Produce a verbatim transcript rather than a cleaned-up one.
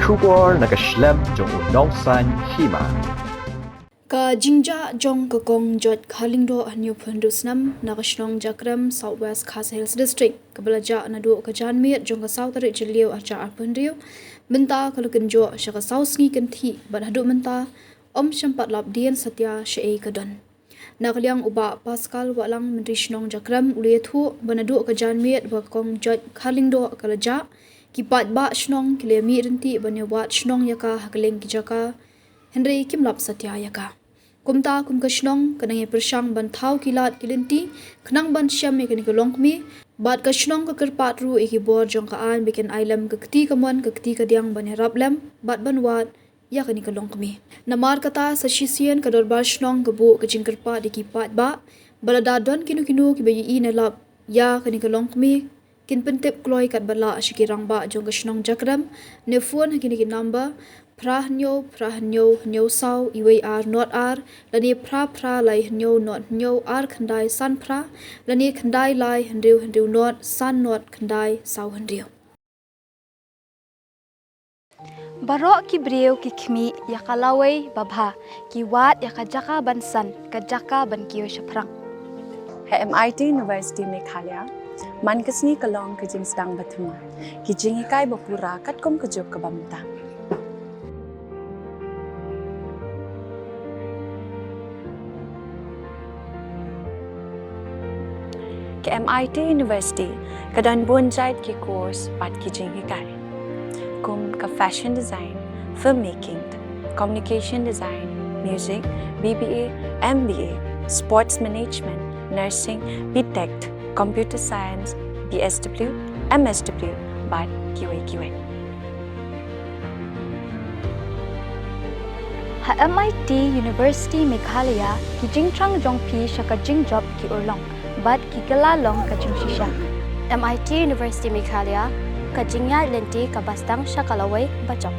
Khubor na ka shlem jong u nongsan hima. Ka jingjah jong ka kong Joit Kharlyngdoh hynñiewphew hynriew snem na ka shnong Jakrem, South West Khasi Hills District, kaba la jah naduh ka janmiet jong ka saw tarik Jylliew arhajar arphew hynriew, mynta ka la kynjoh sha ka saw sngi kynthih bad haduh mynta ym shym pat lap dien satia shaei ka don. Na ka liang u Bah Pascal Wahlang, Myntri Shnong Jakrem, u la ïathuh ba naduh ka janmiet ba ka kong Joit Kharlyngdoh ka la jah, ki paidbah shnong ki la ïamih ryntih ban ïawad shnong ïa ka ha kylleng ki jaka, hynrei kim lap satia ïa ka. Kumta kum ka shnong ka nang ïapyrshang ban thaw ki lad ki lynti khnang ban shem ïa kane ka longkmie, bad ka shnong ka kyrpad ruh ïa ki bor jong ka aiñ ba kin ai lem ka kti kamon ka kti kadiang ban ïarap lem bad ban wad ïa kane ka longkmie. Namar kata, sa shisien ka dorbar shnong ka buh ka jingkyrpad ïa ki paidbah ba lada don kino kino kiba ïohi ne lap ïa kane ka longkmie, kin pyntip kloi katba lah sha ki rangbah jong ka shnong Jakrem, ne phone ha kine ki number: phra hynñiew phra hynñiew hynñiew saw iwei ar nod ar, lane phra phra lai hynñiew nod hynñiew ar khyndai san phra, lane khyndai lai hynriew hynriew nod san nod khyndai saw hynriew. Baroh ki briew ki khmih ïa ka lawei babha, ki wad ïa ka jaka ban san, ka jaka ban kiew shaphrang. Ha M I T University Meghalaya, man ka sngi ka long ka jingsdang bathymmai, ki jinghikai bapura katkum ka juk kaba mynta. Ka M I T University ka don bun jait ki course bad ki jinghikai, kum ka fashion design, filmmaking, communication design, music, B B A, M B A, sports management, nursing, B Tech, computer science, B S W, M S W, bad kiwei kiwei. Ha M I T University Meghalaya, ki jingthrang jong phi sha ka jingjop ki urlong bad ki kylla long ka jingshisha. M I T University Meghalaya, ka jingïaid lynti kaba sdang sha ka lawei bajop.